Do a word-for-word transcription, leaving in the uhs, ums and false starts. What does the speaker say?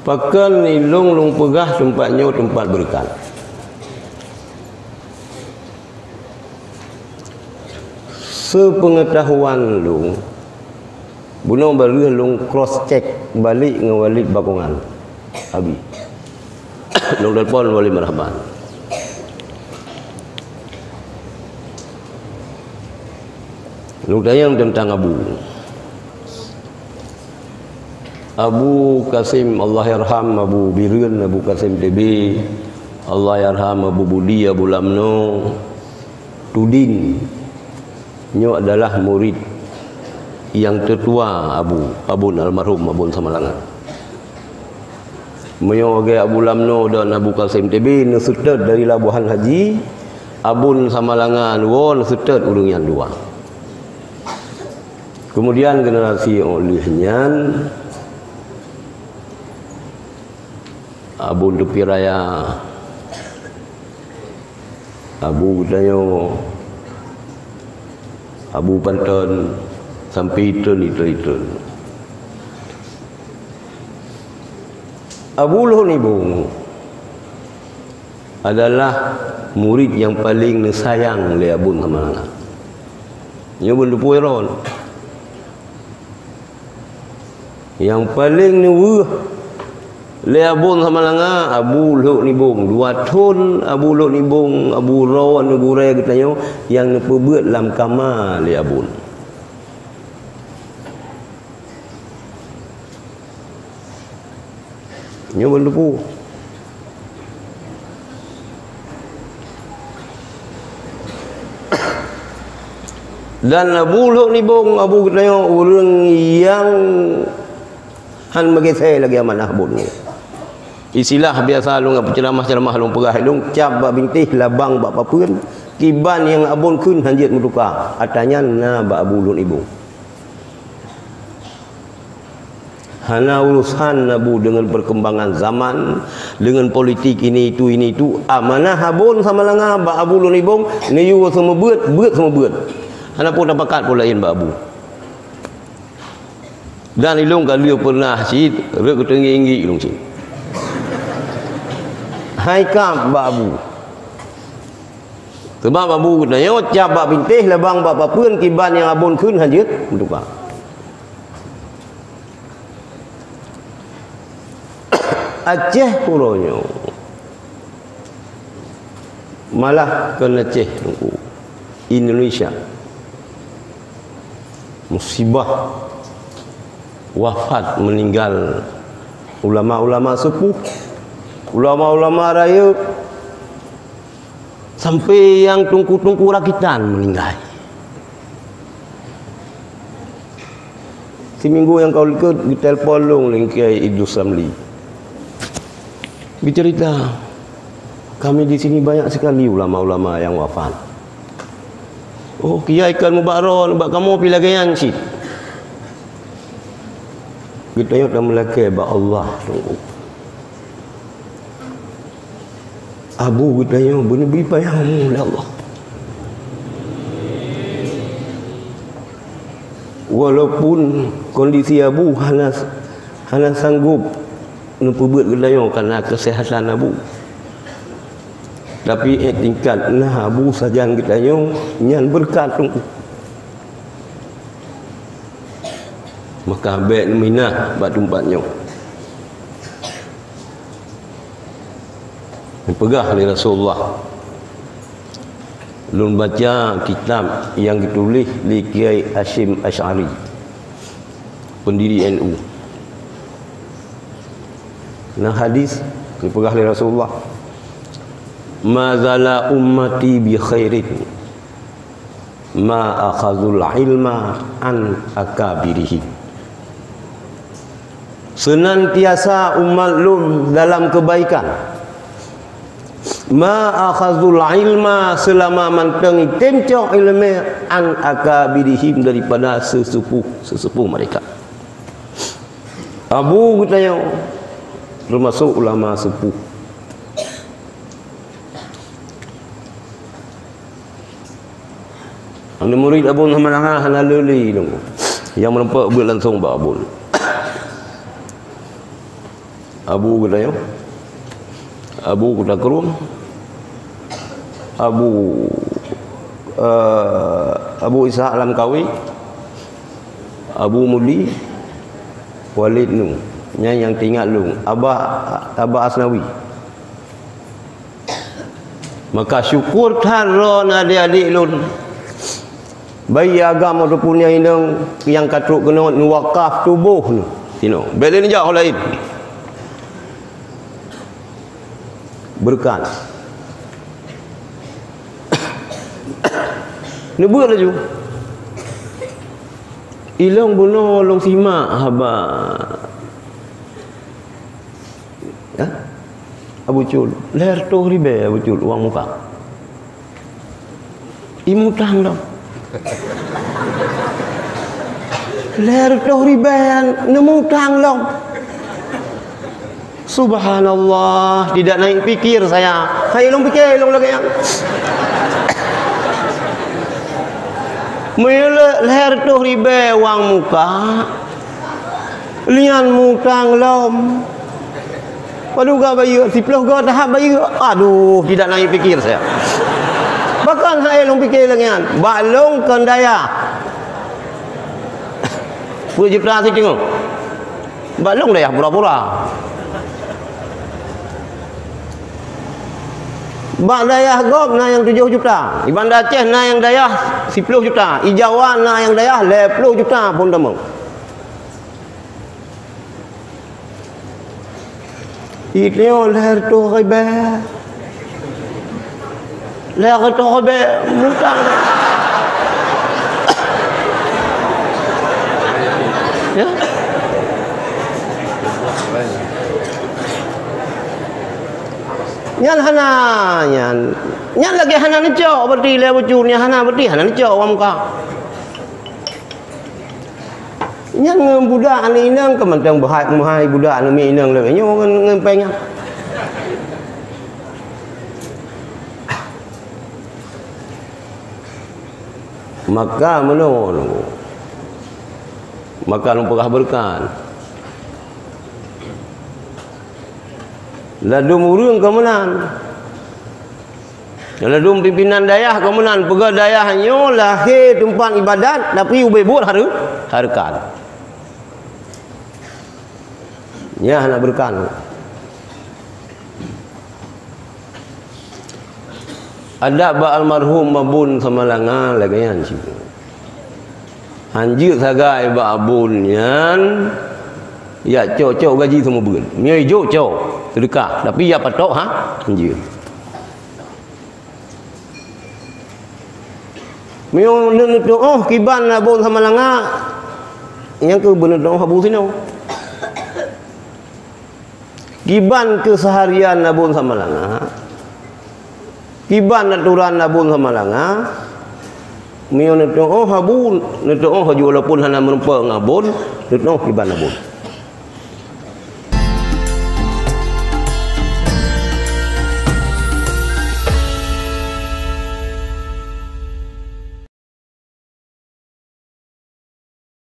Pakon ilôn lôn peugah teumpat nyoe teumpat beureukat? Sepeungeutahuan lôn, bunoe bareh lôn cross check balek ngon Walid Bakongan. Abi. Lôn telepon Walid Marhaban. Lôn tanyong teuntang Abu. Abu Kasim, Allahyarham Abu Bireuen, Abu Kasim T B, Allahyarham Abu Budi, Abu Lamno, Tudin, nyoe adalah murid nyang teutua Abu, Abon almarhum Abon Samalanga. Meunyoe lagèe Abu Lamno dan Abu Kasim T B neuseutôt dari Labuhan Haji, Abon Samalanga dua neuseutôt ureueng nyang dua. Kemudian generasi óh lheueh nyan, Abu Teupie Raya, Abu geutanyoe, Abu Panton, sampoe iton, iton, iton. Abu Lhok Nibong adalah murid nyang paleng neusayang lé Abon Samalanga. Nyoe beuneupeue rot. Nyang paleng neuweueh lé Abon Samalanga, Abu Lhok Nibong. Dua thon Abu Lhok Nibong, Abu Ron, Abu Gurèe geutanyoe nyang neupeubeuet lam kama lé Abon. Nyoe beuneupeue. Dan Abu Lhok Nibong, Abu geutanyoe ureueng nyang han meugisé lagèe amanah Abon nyoe. Istilah biasa lôn peuceuramah-ceuramah lôn peugah, lôn cap bak bintéh, labang bak papeuen, kiban nyang Abon kheun han jeuet meutuka. Ata nyan na bak Abu Lhok Nibong. Hana urusan Abu dengan perkembangan zaman, dengan politik ini itu, ini itu. Amanah Abon Samalanga bak Abu Lhok Nibong, neuyue seumeubeuet, beuet seumeubeuet. Hana peue tapakat peue laén bak Abu. Dan ilôn ka lheueh pernah cit rhot keu teungoh inggit ilôn cit. Hai kab bak Abu. Sabab Abu geutanyoe cap bak bintéh, labang bak papeuen, kiban nyang Abon kheun han jeuet meutuka. Aceh uroe nyoe malah kon Aceh, Teungku, Indonesia. Musibah, wafat, meninggal ulama-ulama sepuh, ulama-ulama rayeuk, sampai nyang teungku-teungku rakitan meninggai. Siminggu nyang ka likot geutelepon lôn lé Kiai Idrus Ramli. Geucerita, "Kami di sini banyak sekali ulama-ulama yang wafat." "Oh, Kiai kon mubak droe, bak kamoe pih lagèe nyan cit." Geutanyoe tameulakèe bak Allah, Teungku. Abu geutanyoe beuneubri payah mu lé Allah. Walaupun kondisi Abu hana, hana sanggup neupeubeuet geutanyoe karena kesehatan Abu, tapi, eh, tingkat na Abu sajan geutanyoe nyan beureukat, Teungku. Maka bèk neuminah bak teumpat nyoe. Neupeugah lé Rasulullah, lôn baca kitab nyang geutuléh lé Kiai Hasyim Asy'ari, pendiri N U. Na hadis neupeugah lé Rasulullah, "Ma zala ummati bi khairin ma akhazul ilma an akabirihim." Senantiasa umat lôn dalam kebaikan, ma akhazul ilma, selama mantong item cok ileumèe, an akabirihim, daripada sesepuh-sesepuh mereka. Abu geutanyoe termasuk ulama sepuh. Aneuk murit Abon Samalanga hana le lé lôn. Nyang meureumpok beuet langsong bak Abon. Abu geutanyoe, Abu Kuta Krueng, Abu, eh, Abu Ishak Lamkawi, Abu Mudi, Walid Nu. Nyan nyang teuingat lôn, Abah, Abah Asnawi. Maka syukur that droeneuh adik-adik lôn, baik agam ataupun nyang inong nyang ka trok keunoe, neuwakaf tuboh neuh sinoe. Bék lé neujak ho laén. Beureukat. Neubeuet laju. Ilong bunoe lôn simak haba. Ya? Abu Cut, lhèe reutôh ribèe Abu Cut wang muka. Imutang lom. Lhèe reutôh ribèe neumutang lom. Subhanallah, tidak naik pikir saya. Hai lôn pikir lôn lagèe nyan. Meulhèe reutôh ribèe wang muka, lian mutang lom. Padum goe bayeue, siploh goe tahap bayeue. Aduh, tidak naik pikir saya. Bahkan hai lôn pikir lagèe nyan, bak lôn kon dayah. Peuet juta siteungoh. Bak lôn dayah pura-pura. Bak dayah gob na nyang tujoh juta. Di Banda Aceh na nyang dayah siploh juta. Di Jawa na nyang dayah lhèe ploh juta phôn tamong. Itoe lhèe reutôh ribèe. Lhèe reutôh ribèe mutang. Ya. Nyan hana, nyan. Nyan lagèe hana neucok, berarti lé bucur nyan hana, berarti hana neucok wang muka. Nyan ngon budak aneuk inong keu mantong beuhat meuhai budak aneuk inong lagèe nyoe ngon, ngon péng nyan. Maka meunoe, maka lôn peugah beureukat. Ladôm ureueng ka meunan. Ladôm pimpinan dayah ka meunan, peugah dayah nyoe lahé teumpat ibadat, tapi ubé buet hareu-, hareukat. Nyan hana beureukat. Adak bak almarhum Abon Samalanga lagèe nyan cit. Hanjeuet sagai bak Abon nyan, jak cok-cok gaji seumeubeuet. Meunyoe jok cok, seudeukah, tapi jak patok ha, hanjeuet. Meunyoe neuk neutuoh kiban Abon Samalanga, nyang keuh beuneutuoh Abu sinoe. Kiban keuseuharian Abon Samalanga, kiban aturan Abon Samalanga, meunyoe neutuoh Abon, neutuoh laju walaupun hana meurumpok ngon Abon, neutuoh kiban Abon.